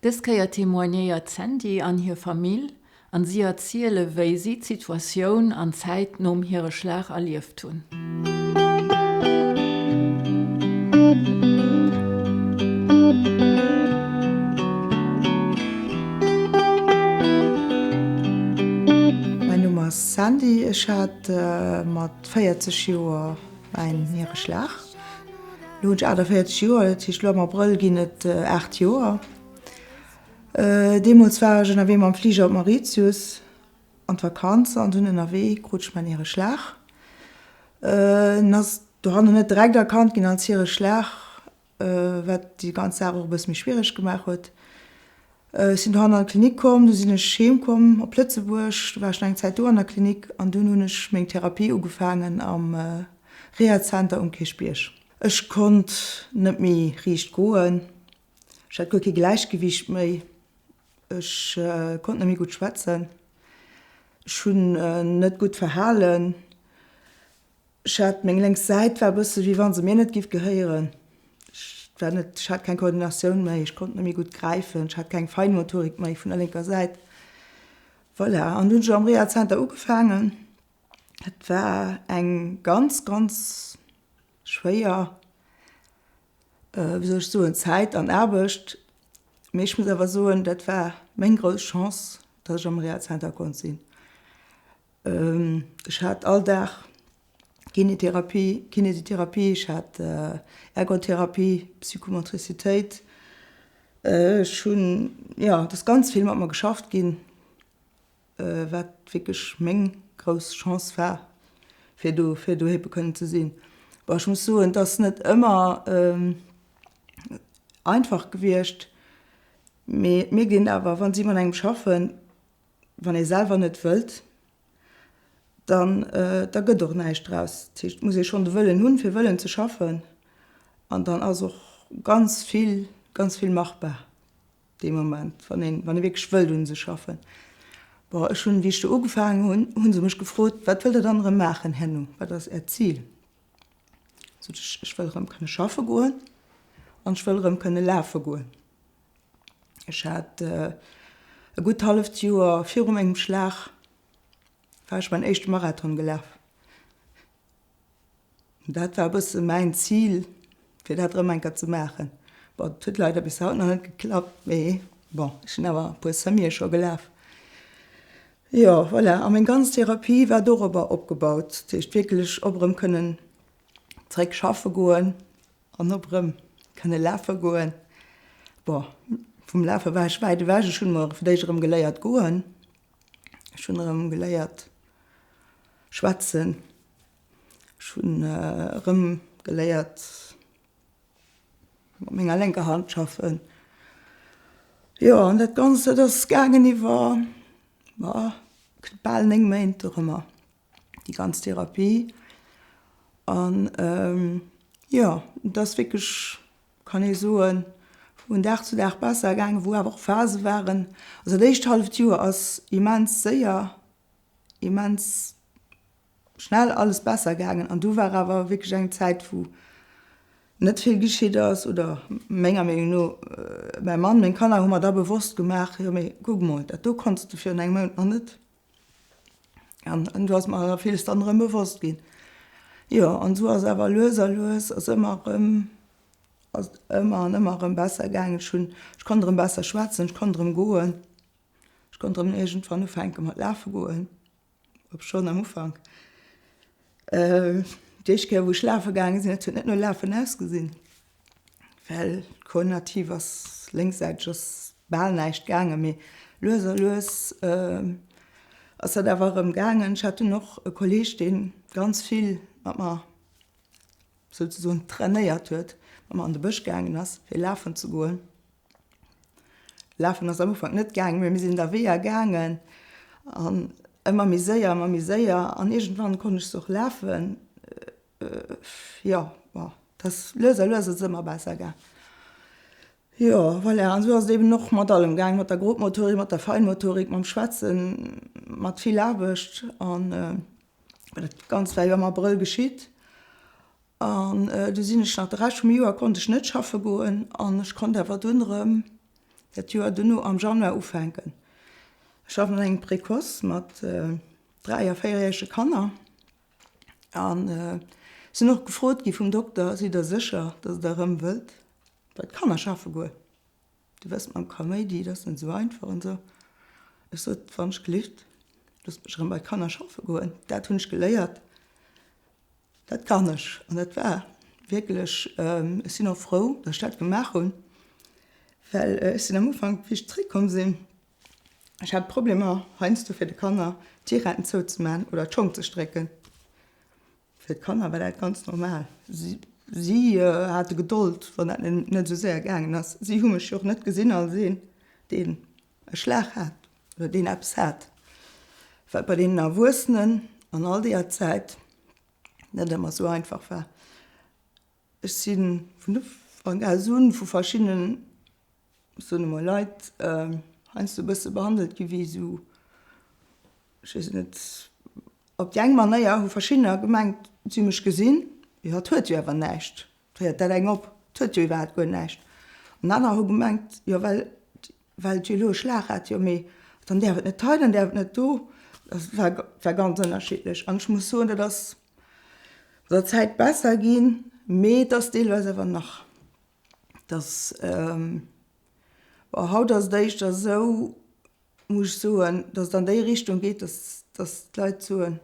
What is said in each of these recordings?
Dës Kéier témoignéiert d'Sandy an hir Famill an si erziele wéi si d'Situatioun an d'Zäit nom hire Schlag erlieft hunn. Mäin Numm ass Sandy, ech hat mat 40 Joer mäin Niereschlag. Elo hunn ech 48 Joer, dat heescht elo am Abrëll ginn et 8 Joer. Deemools war ech ënnerwee mam Fliger op Mauritius an d'Vakanz an dunn ënnerwee krut ech mäin Niereschlag. En ass dohannen net direkt erkannt ginn als Niereschlag, wat déi ganz Saach och e bësse méi schwiereg gemaach huet. Ech sinn dohannen an d'Klinik komm, du sinn ech heem komm op Lëtzebuerg, du war ech nach eng Zäit do an der Klinik an dunn hunn ech meng Therapie ugefaangen am Rehazenter um Kierchbierg. Ech konnt net méi riicht goen, Ech hat guer kee Gläichgewiicht méi. Ech konnt net méi gutt schwätzen. Ech hunn net gutt verhalen. Ech hat, meng lénks Säit war e bësse wéi wa se mir net giff gehéieren. Ech war net, ech hat keng Koordinatioun méi, ech konnt net méi gutt gräifen, ech hat keng Feinmotorik méi vun der lénker Säit. Voilà, an du hunn ech am Rehazenter ugefaangen. Et war eng ganz, ganz schwéier wéi soll ech soen, Zäit an Aarbecht. Mee ech muss awer soen, dat war meng grouss Chance, datt ech am Rehazenter konnt sinn. Ech hat all Dag Kinetherapie, Kinesitherapie, ech hat Ergotherapie, Psychomotricitéit. Ech hunn, jo, et ass ganz vill mat mer geschafft ginn. Wat wierklech meng grouss Chance war, fir do, fir do hippe kënnen ze sinn. Bon, ech muss soen, et ass net ëmmer einfach gewiescht, mee et mierkt een awer, wa si mat engem schaffen, wann ee selwer net wëllt, dann, da gëtt och näischt draus. Dat heescht, et muss ee schonn de Wëllen hunn, fir wëllen ze schaffen, an dann ass och ganz vill, ganz vill machbar. Dee Moment, wann een, wann ee wierklech wëllt un sech schaffen. Bon, ech hunn, wéi ech do ugefaangen hunn, hu se mech gefrot, Wat wëllt Der dann erëm maachen herno? Wat ass Äert Zil? Sot ech, Ech wëll erëm kënne schaffe goen an ech wëll erëm kënne lafe goen. Ech hat e gutt halleft Joer viru mengem Schlag war ech mäin éischte Marathon gelaf. Dat war e bësse mäin Zil, fir dat erëm eng Kéier ze maachen. Bon, dat huet leider bis haut nach net geklappt, mee bon, ech sinn awer e puer Semië scho gelaf. Jo, voilà, a meng ganz Therapie war dorobber opgebaut, dat heescht wierklech op erëm kënnen zeréck schaffe goen an op erëm kënne lafe goen. Bon, vum Lafe war ech wäit ewech, ech hunn emol fir d'éischt erëm geléiert goen, ech hunn erëm geléiert schwätzen. Ech hunn erëm geléiert mat menger lénker Hand schaffen. Jo an dat Ganzt dat ass gaangen iwwer ma bal 9 Méint dorëmmer, déi ganz Therapie. An jo et ass wierklech, kann ee soen, vun Dag zu Dag besser gaangen, wou awer och Phase waren. Also dat éischt halleft Joer ass immens séier, immens schnell alles besser gaangen an du war awer wierklech eng Zäit wou net vill geschitt ass oder menger Meenung no mäi Mann, meng Kanner hu mer da bewosst gemaach, jo mee kuck mol dat do konnts de virun engem Mount nach net an an du ass mer da villes dann erëm bewosst ginn. Jo an esou ass awer lues a lues ass ëmmer erëm ass et ëmmer an ëmmer erëm besser gaangen. Ech hunn ech konnt erëm besser schwätzen, ech konnt erëm goen, ech konnt erëm iergendwann ufänke mat lafe goen. Obschonn am Ufank, déi éischt Kéier wou ech lafe gaange sinn, et huet net no Lafen ausgesinn, well koordinativ ass lénkssäiteg ass bal näischt gaangen, mee lues a lues ass dat awer erëm gaangen. Ech hat dunn och e Kolleeg, dee ganz vill mat mer souzesoen trainéiert huet, mat mer an de Bësch gaangen ass fir lafen ze goen. Lafen ass am Ufank net gaangen, mee mir sinn da Weeër gaangen an ëmmer méi séier, ëmmer méi séier an iergendwann konnt ech se och lafen. Jo, bon, et ass lues a lues ass et ëmmer besser gaang. Jo, voilà, an esou ass et eben och mat allem gaang, mat der Grobmotorik, mat der Feinmotorik, mam Schwätzen, mat vill Aarbecht an dat Ganzt war jo am Abrëll geschitt. An du sinn ech nach de Rescht vum Joer konnt ech net schaffe goen an ech konnt awer dunn erëm. dat Joer duerno am Januar ufänken. Ech schaffen an engem Précoce mat dräi a véierjärege Kanner an sinn och gefrot gi vum Dokter, Sidd Der sécher, datt Der erëm wëllt bei d'Kanner schaffe goen? Du wëss, mam Kaméidi, dat ass net esou einfach an esou. Ech sot, Wann ech gelift, loosst mech erëm bei d'Kanner schaffe goen. Dat hunn ech geléiert. Dat kann ech. An dat war wierklech, ech sinn och frou, datt ech dat gemaach hunn, well ech sinn am Ufank, wéi ech zréckkomm sinn, ech hat Problemer heiansdo fir de Kanner d'Tiretten zouzemaachen oder d'Schong ze strécken. Fir d'Kanner war dat ganz normal. Si, si hate Gedold, wann dat net esou séier gaangen ass. Si hu mech jo och net gesinn als een, deen e Schlag hat oder deen eppes hat, wat bei deenen Erwuessenen an all deeër Zäit net ëmmer esou einfach war. Ech si vun Ufank aus un vu verschiddenen, ech soen emol Leit, heiansdo e bësse behandelt gi wéi esou, ech weess et net, op déi eng Manéier hu verschiddener gemengt, si hu mech gesinn, jo hatt huet jo awer näischt, féiert dat eng op, 't huet jo iwwerhaapt guer näischt. An anerer hu gemengt, jo well well et jo elo e Schlag hat, jo mee dann däerf et net hei, dann däerf et net do. Dat war war ganz ënnerschiddlech an ech muss soen, dat ass mat der Zäit besser ginn, mee et ass deelweis awer nach, dass, bon haut ass et éischter esou, muss ech soen, dass et an déi Richtung geet, dass dass d'Leit soen,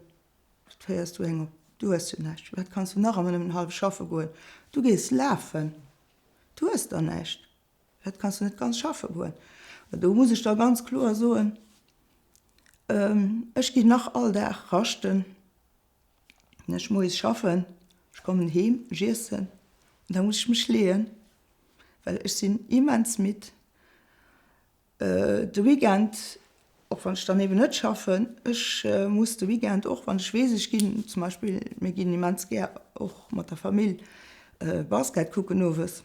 Wat féiers du eng op, du hues jo näischt, firwat kanns du nach ëmmer nëmmen hallef schaffe goen, du gees lafen, du hues der näischt. Dat kanns du net ganz schaffe goen. Do muss ech da ganz kloer soen, ech ginn nach all Dag raschten, wenn ech moies schaffen, ech kommen heem, ech iessen an da muss ech mech leeën, well ech sinn immens midd. De Weekend, och wann ech dann eben net schaffen, ech muss de Weekend och, wann ech weess, ech ginn zum Beispill, mir ginn immens gär och mat der Famill Basket kucken owes,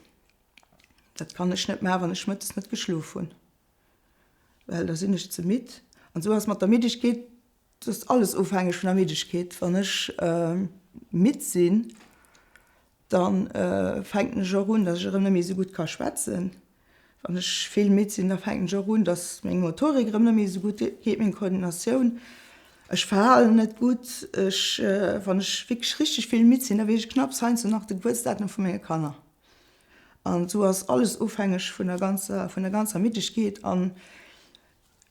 Dat kann ech net maachen, wann ech mëttes net geschlof hunn, well da sinn ech ze midd. An esou ass mat der Middegkeet, et ass alles ofhängeg vun der Middegkeet. Wann ech midd sinn, da fänken ech och un, datt ech erëm net méi esou gutt ka schwätzen. Wann ech vill midd sinn, da fänken ech och un, datt meng Motorik erëm net méi esou gutt geet, meng Koordinatioun. Ech verhalen net gutt. Ech, wann ech wierklech richteg vill midd sinn, da weess ech knapps heiansdo nach de Gebuertsdatum vu menge Kanner. An esou ass alles ofhängeg vun der ganzer, vun der ganzer Middegkeet. An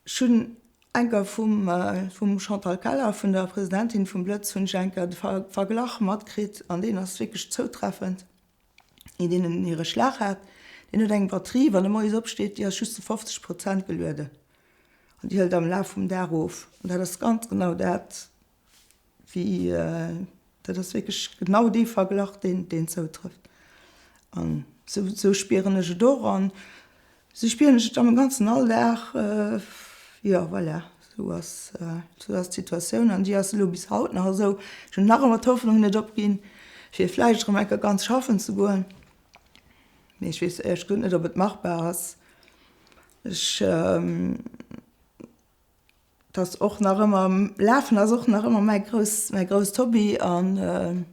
ech hunn enker vum, vum Chantal Keller, vun der Presidentin vum Blëtz, hunn ech enker de Verglach matkritt, an deen ass wierklech zoutreffend, Een, deen en hire Schlag hat, deen huet eng Batterie, wann e moies opsteet, déi ass just zu 50 Prozent gelueden an déi hëlt am Laf vum Dag of. An dat ass ganz genau dat, Wéi, dat ass wierklech genau dee Verglach, deen, deen zoutrëfft. An esou, esou spieren ech et och an esou spieren ech et am ganzen Alldag. Jo, voilà, esou ass, esou ass d'Situatioun an déi ass elo bis haut nach esou. Ech hunn nach ëmmer d'Hoffnung net opginn, fir vläicht erëm eng Kéier ganz schaffen ze goen, mee ech weess éierlech gesot net, ob et machbar ass. Ech. Et ass och nach ëmmer, Lafen ass och nach ëmmer mäi grouss, mäi grousst Hobby an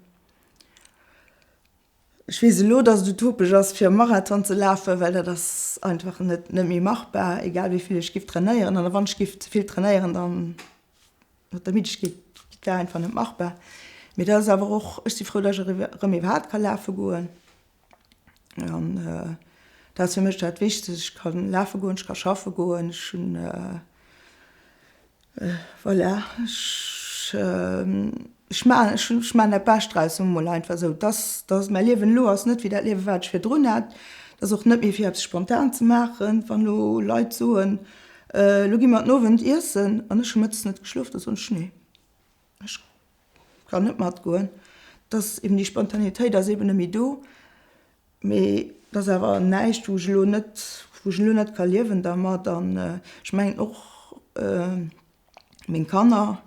ech weess elo, datt et utopesch ass fir e Marathon ze lafen, well dat ass einfach net, net méi machbar, egal wéi vill ech giff trainéieren. An wann ech giff ze vill trainéieren, dann mat der Middegkeet, dat wär einfach net machbar. Mee dat ass awer och, ech si frou, datt ech erëm iwwerhaapt ka lafe goen. An dat ass fir mech dat Wichtegst. Ech ka lafe goen, ech ka schaffe goen, ech hunn, voilà, ech, ech maachen, ech hunn, ech maachen dat Bescht draus, soe mer mol einfach esou. Dass, dass mäi Liewen elo ass net wéi dat Liewen, wat ech virdrun hat. Et ass och net méi fir eppes spontan ze maachen. Wann elo Leit soen, elo gi mer den Owend iessen an ech hu mëttes net geschlof, da soen ech, nee. Ech kann net matgoen, dass eben déi Spontanitéit ass eben net méi do, mee et ass awer näischt wou ech elo net, wou ech elo net ka liewen dermat an ech mengen och meng Kanner,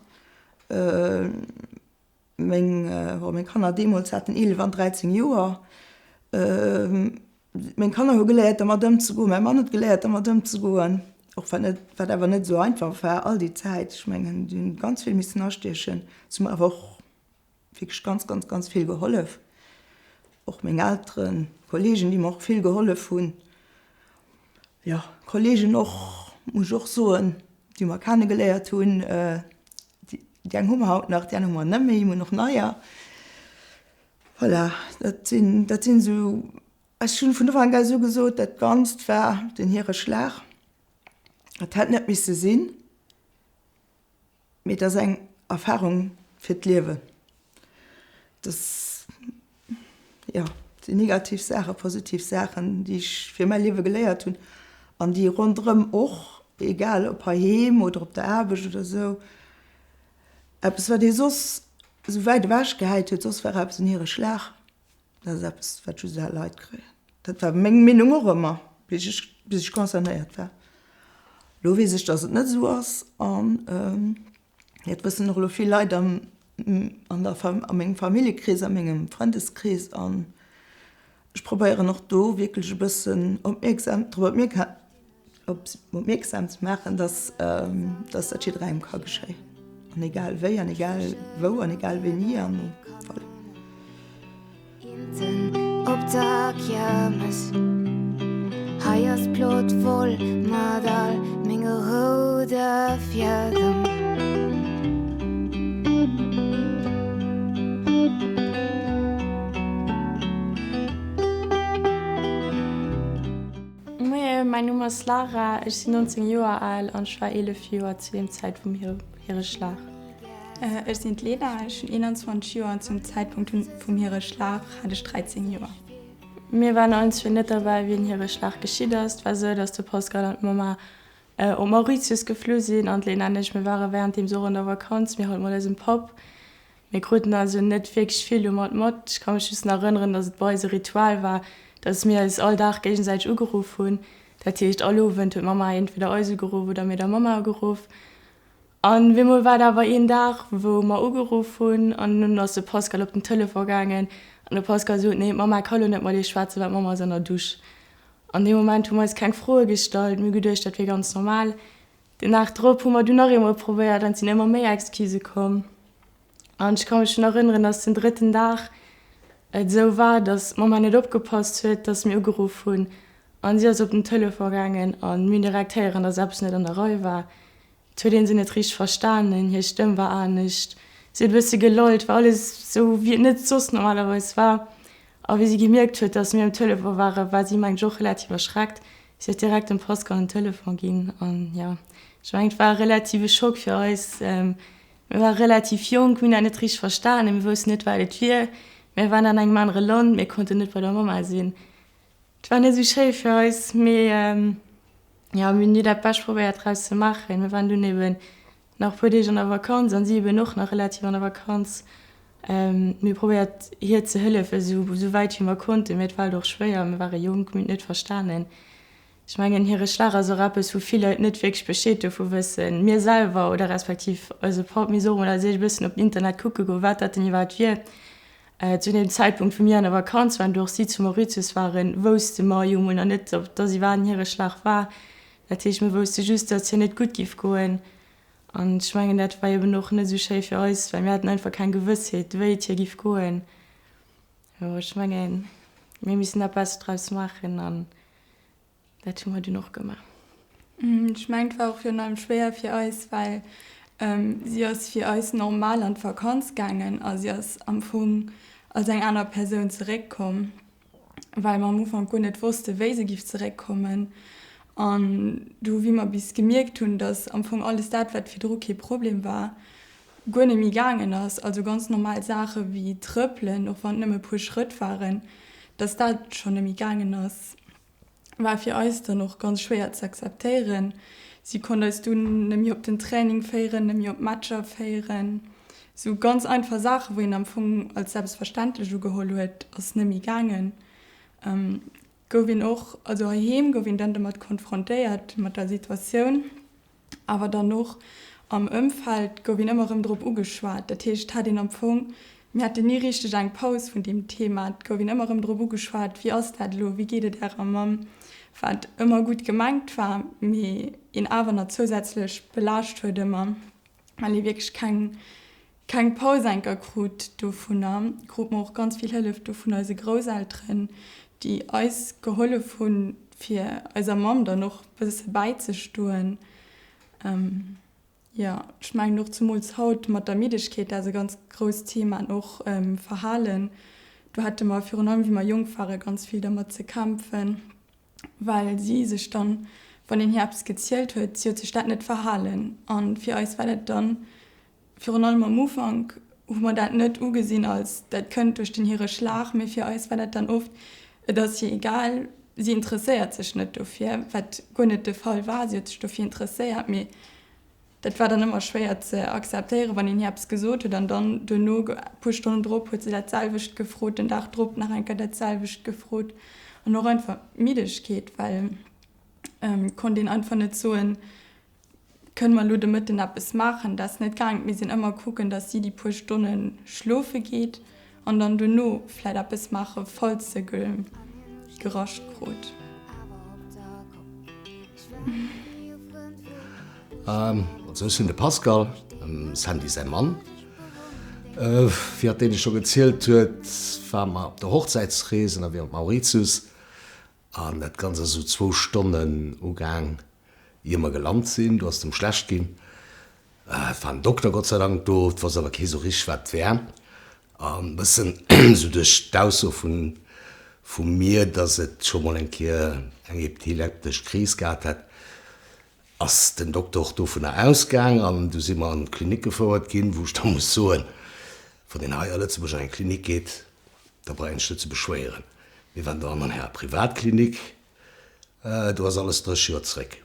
meng, bon meng Kanner deemools haten 11 an 13 Joer, Meng Kanner hu geléiert dermat ëmzegoen, mäi Mann huet geléiert dermat ëmzegoen, och wat net, wat awer net esou einfach war all déi Zäit. Ech mengen, déi hunn ganz vill missen astiechen. Si hu mer awer och wierklech ganz, ganz, ganz vill gehollef. Och meng Elteren, Kollegen, déi mer och vill gehollef hunn. Jo, Kollegen och, muss ech och soen, déi mer kenne geléiert hunn. Déi eng hu mer haut nach, déi aner hu mer net méi, mir hunn och neier. Voilà, dat sinn, dat sinn esou, ech hunn vun Ufank u esou gesot, dat Ganzt war den hire Schlag. Et hätt net misse sinn. Mee et ass eng Erfarung fir d'Liewen. Dass, jo, sinn negativ Saachen, positiv Saachen, déi ech fir mäi Liewe geléiert hunn an déi ronderëm och, egal ob heiheem oder op der Aarbecht oder esou, eppes wat ee soss esou wäit ewech gehäit huet, soss war eppes en hire Schlag. Dat ass eppes, wat just al Leit kréien. Dat war meng Meenung och ëmmer, bis ech, bis ech concernéiert war. Elo weess ech, datt et net esou ass an dat wëssen och elo vill Leit am, an der Fam, a mengem Familljekrees, a mengem Frëndeskrees an ech probéieren och do wierklech e bëssen opmierksam, drop opmierka, Opmierksam ze maachen, dass dass dat jidderengem ka geschéien an egal wéi an egal wou an egal wéini an voilà. Op der Kiermes Hei ass d'Plot voll mat all menge roude Fiedem. Moie, mäin Numm ass Lara, ech sinn 19 Joer al an ech war 11 Joer zu deem Zäit vum hire Schlag. Ech sinn d'Lena, ech hunn 21 Joer an zum Zäitpunkt vum hire Schlag hat ech 13 Joer. Mir waren allen zwee net derbäi wéi den hire Schlag geschitt ass. Et war esou, dass de Pascal an d'Mamma op Mauritius geflu sinn an d'Lena an ech, mir ware wärenddeems och an der Vakanz, mir halt mat eisem Papp. Mir kruten also net wierklech vill domat mat. Ech ka mech just nach erënneren, dass et bei eis e Ritual war, dass mir eis all Dag géigesäiteg ugeruff hunn. Dat heescht, all Owend huet d'Mamma entweder eis ugeruff oder mir der Mamma ugeruff. An bemol war et awer een Dag, wou mer ugeruff hunn an dunn ass de Pascal op den Telefon gaangen an de Pascal sot, Nee, d'Mamma ka lo net mat iech schwätzen, well d'Mamma ass an der Dusch. An deem Moment hu mer eis keng Froe gestallt, mir hu geduecht, dat wier ganz normal. Den Dag drop hu mer dunn nach eemol probéiert an et sinn ëmmer méi Excusë komm. An ech ka mech dunn erënneren, dass den drëtten Dag et esou war, dass d'Mamma net opgepasst huet, dass mir ugeruff hunn an si ass op den Telefon gaangen an mir hunn direkt héieren, dass eppes net an der Rei war. Et huet een se net richteg verstanen, hir Stëmm war anescht, si huet e bësse gelollt, war alles esou wéi et net soss normalerweis war. A wéi si gemierkt huet, dass mir um Telefon waren, war si mengen ech och relativ erschreckt. Si huet direkt dem Pascal den Telefon ginn an jo, ech mengen et war e relative Schock fir eis. Mir ware relativ jonk, mir hunn dat net richteg verstanen, mir woussten net wat et wier. Mir waren an engem anere Land, mir konnten net bei der Mamma sinn. Et war net esou schéi fir eis, mee jo, mir hunn jo dat Bescht probéiert draus ze maachen. Mir waren dunn eben nach e puer Deeg an der Vakanz an si eben och nach relativ an der Vakanz. Mir hu probéiert hir ze hëllefen, esou wäit wéi mer konnten, mee et war halt och schwéier, mir ware jonk, mir hunn et net verstanen. Ech mengen, hire Schlag ass och eppes, wou vill Leit net wierklech Bescheed dovu wëssen. Mir selwer oder respektiv eise Papp, mir soe mol als éischt e bëssen op den Internet kucke goen, wat dat denn iwwerhaapt wier. Zu deem Zäitpunkt, wou mir an der Vakanz waren, do och si zu Mauritius waren, wousste mer jo mol nach net, ob dass iwwerhaapt en Hireschlag war. Dat heescht, mir wousste just, dass hir net gutt giff goen. An ech mengen, dat war eben och net esou schéi fir eis, well mir haten einfach keng Gewëssheet, wéi et hir giff goen. Jo, ech mengen, mir missen dat Bescht draus maachen an dat hu mer dunn och gemaach. Ech mengen, et war och virun allem schwéier fir eis, well si ass fir eis normal an d'Vakanz gaangen a si ass am Fong als eng aner Persoun zeréckkomm. well mer am Ufank guer net wosste wéi se giff zeréckkommen an du wéi mer bis gemierkt hunn, dass am Fong alles dat wat virdru kee Problem war, guer net méi gaangen ass, also ganz normal Saache wéi trëppelen, och wann et nëmme e puer Schrëtt waren, dass dat schonn net méi gaangen ass. War fir eis dann och ganz schwéier ze akzeptéieren. Si konnt eis dunn net méi op den Training féieren, net méi op d'Matcher féieren. Sou ganz einfach Saachen, wou een am Fong als selbstverständlech ugeholl huet, ass net méi gaangen. Gouf een och, also heiheem gouf een dann domat konfrontéiert, mat der Situatioun. Awer dann och am Ëmfeld gouf een ëmmer erëm drop ugeschwat. Dat heescht, et hat een am Fong, mir haten ni richteg eng Paus vun deem Thema. Et gouf een ëmmer erëm drop ugeschwat, Wéi ass dat elo? Wéi geet et Ärer Mamm? Wat ëmmer gutt gemengt war, mee een awer nach zousätzlech belaascht huet ëmmer, well ee wierklech keng, keng Paus enker krut. Dovunner krute mer och ganz vill Hëllef do vun eise Grousselteren, déi eis gehollef hunn. Fir eiser Mamm dann och bësse bäizestoen. Jo, ech mengen och zemools haut mat der Middegkeet, dat ass e ganz grousst Thema an och Verhalen. Do hate mer virun allem, wéi mer jonk ware, ganz vill dermat ze kämpfen, well si sech dann, wann een hir eppes gezielt huet, si huet sech dat net verhalen. A fir eis war dat dann Virun allem am Ufank hu mer dat net ugesinn als dat kënnt duerch den hire Schlag, mee fir eis war dat dann oft, et ass hir egal, si interesséiert sech net dofir, wat guer net de Fall war, si huet sech dofir interesséiert, mee dat war dann ëmmer schwéier ze akzeptéieren, wann een hir eppes gesot huet an dann duerno, e puer Stonnen drop, huet se dat selwecht gefrot, den Dag drop nach eng Kéier dat selwecht gefrot an och einfach Middegkeet, well et konnt een einfach net soen, Kënne mer elo de Mëtten eppes maachen? Dat ass net gaang. Mir sinn ëmmer kucken, datt si déi puer Stonne schlofe geet an dann duerno vläit eppes maache falls se gerascht krut. Also ech sinn de Pascal, dem Sandy säi Mann. Wéi hatt deene scho gezielt huet, ware mer op der Hochzäitsrees ënnerwee op Mauritius. An dat Ganzt ass esou zwou Stonnen ugaang, ier mer gelant sinn. Do ass et em schlecht ginn. Et war en Dokter Gott sei Dank do, et wosst awer kee sou richteg, wat et wär. An e bëssen esou duerch d'Ausso vu vu mir, dass et scho mol eng Kéier eng epileptesch Kris gehat hätt, ass den Dokter och dovunner ausgaang. An du si mer an d'Klinik gefouert ginn, wou ech da muss soen, wann een hei a Lëtzebuerg an eng Klinik geet, Da brauch een sech net ze beschwéieren. Mir waren do an enger Privatklinik, do ass alles 30 Joer zréck.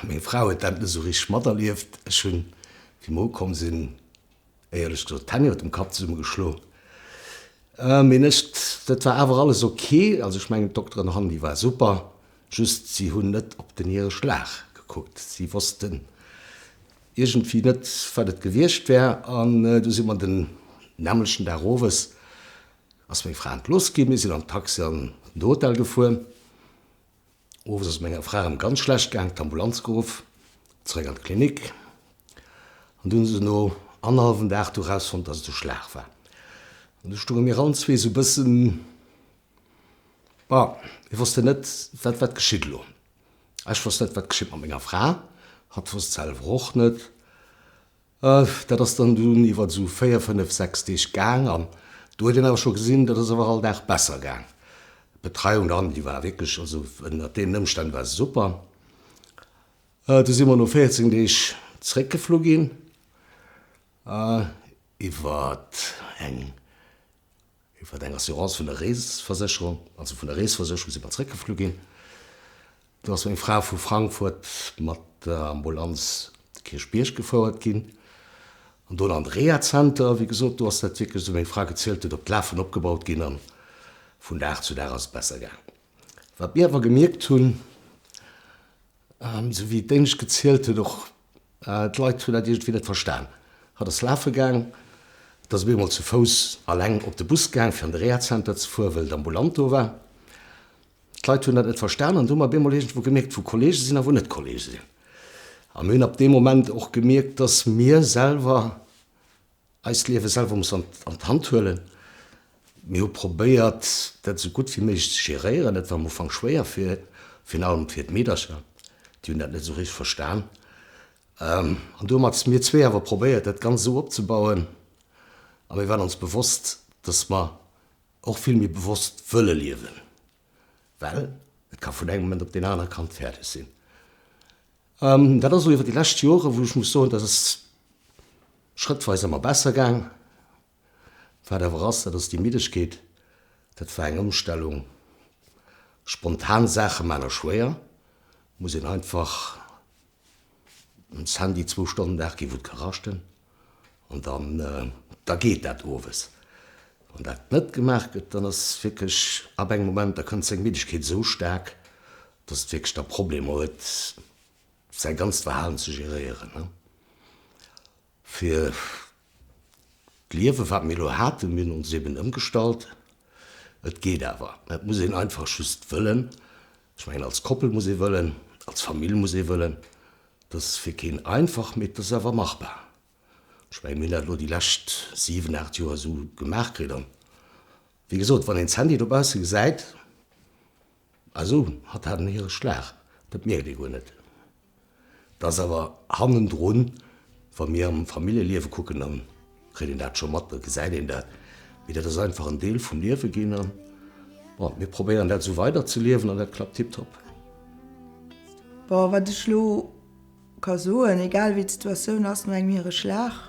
Meng Fra huet dat net esou richteg materlieft. Ech hunn, wéi mer ukomm sinn, éierlech gesot d'Hänn iwwer dem Kapp zesummegeschlo. Mee ech, dat war awer alles ok. Also ech mengen d'Dokteren han, déi war super, just si hunn net op den hire Schlag gekuckt. Si wossten Iergendwéi net wat et gewiescht wär an du si mer den nämmlechten Dag owes ass meng Fra entlooss ginn. Mir sinn am Taxi an den Hotel gefuer. Owes ass et menger Fra erëm ganz schlecht gaang, d'Ambulanz geruff, zeréck an d'Klinik an du hunn se no annerhallwem Dag du rausfonnt, dass et e Schlag war. An du stounge mir allen zwee sou bëssen, bon, mir wossten net wat wat geschitt elo. Ech wosst net, wat geschitt mat menger Fra. Hatt wosst selwer och net. Dat ass dann dunn iwwer esou 4, 5, 6 Deeg gaang an do huet een awer scho gesinn, dat ass awer all Dag besser gaang. D'Betreiung dann, déi war wierklech, also ënnert deenen Ëmstänn war se super. Du si mer no 14 Deeg zeréckgeflu ginn iwwer eng Iwwer eng Assurance vun der Reesversécherung, also vun der Reesversécherung si mer zréckgeflu ginn. Do ass meng Fra vu Frankfurt mat der Ambulanz de Kierchbierg gefouert ginn an do an de Rehazenter. Wéi gesot, do ass dat wierklech, esou wéi meng Fra gezielt huet, op d'Lafen opgebaut ginn an vun Dag zu Dag ass et besser gaang. Wat mir awer gemierkt hunn, Esou wéi d'Ange gezielt huet, och d'Leit hunn dat iergendwéi net verstan. Hatt ass lafe gaang, et ass op eemol zu Fouss alleng op de Bus gaang, fir an de Rehazenter ze fueren, well et ambulant do war. D'Leit hunn dat net verstan an du hu mer op eemol iergendwou gemierkt, wou Kollege sinn a wou net Kollege sinn. A mir hunn ab deem Moment och gemierkt, dass mir selwer Eist Liewe selwer muss an d'Hand huelen. Mir hu probéiert, dat esou gutt wéi méiglech ze geréieren. Dat war am Ufank schwéier, virun allem fir d'Meedercher. Déi hunn dat net esou richteg verstan. An du hu mir zwee awer probéiert, dat Ganzt esou opzebauen. A mir waren ons bewosst, dass mer och vill méi bewosst wëlle liewen, well et ka vun engem Moment op deen anere kann et fäerdeg sinn. Dat ass elo iwwer déi lescht Joren, wou ech muss soen, dat ass schrëttweis ëmmer besser gaang. Wat awer ass, dat ass déi Middegkeet. Dat war eng Ëmstellung. Spontan Saache man ass schwéier, muss een einfach dem Sandy zwou Stonnen Dag ginn, wou et ka raschten an dann da geet dat owes. Wann dat net gemaach gëtt, dann ass wierklech ab engem Moment, da kënnt seng Middegkeet esou staark, dass et wierklech da Problemer huet, säi ganzt Verhalen ze geréieren. Fir d'Liewe wat mir elo haten, mir hunn ons eben ëmgestallt. Et geet awer, et muss een einfach just wëllen. Ech mengen als Koppel muss ee wëllen, als Famill muss ee wëllen. Et ass fir keen einfach, mee et ass awer machbar. Ech mengen mir hunn dat elo déi lescht 7, 8 Joer esou gemaach kritt an wéi gesot, wann een d'Sandy dobausse gesäit. Ah sou, hatt hat en Hiereschlag, dat mierkt ee guer net. Et ass awer hannendrun, wa mir am Familljeliewe kucken, da kritt een dat scho mat, da gesäit een dat. Mee dat ass einfach en Deel vum Liewe ginn an, bon, mir probéieren dat esou weiderzeliewen an dat klappt tiptop. Bon, wat ech elo ka soen, egal wéi d'Situatioun ass no engem hire Schlag,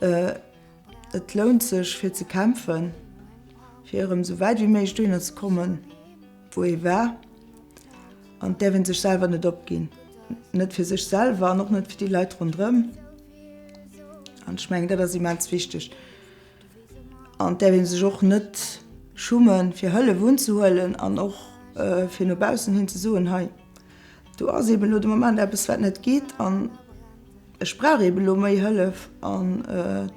et lount sech fir ze kämpfen, fir erëm esou wäit wéi méiglech dohinner ze kommen, wou ee war. An et däerf ee sech selwer net opginn, net fir sech selwer an och net fir déi Leit ronderëm. An ech mengen, dat ass immens wichteg. An et däerf ee sech och net schummen, fir Hëllef unzehuelen an och fir no baussen hin ze soen, hei do ass eeben elo de Moment eppes, wat net geet an ech brauch eeben elo méi Hëllef. An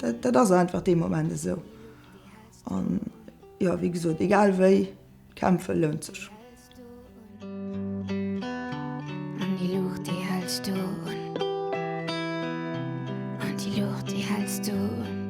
dat ass einfach dee Moment esou. An jo, wéi gesot, egal wéi, kämpfe lount sech. An déi Luucht, déi häls du un. An déi Luucht, déi häls du un.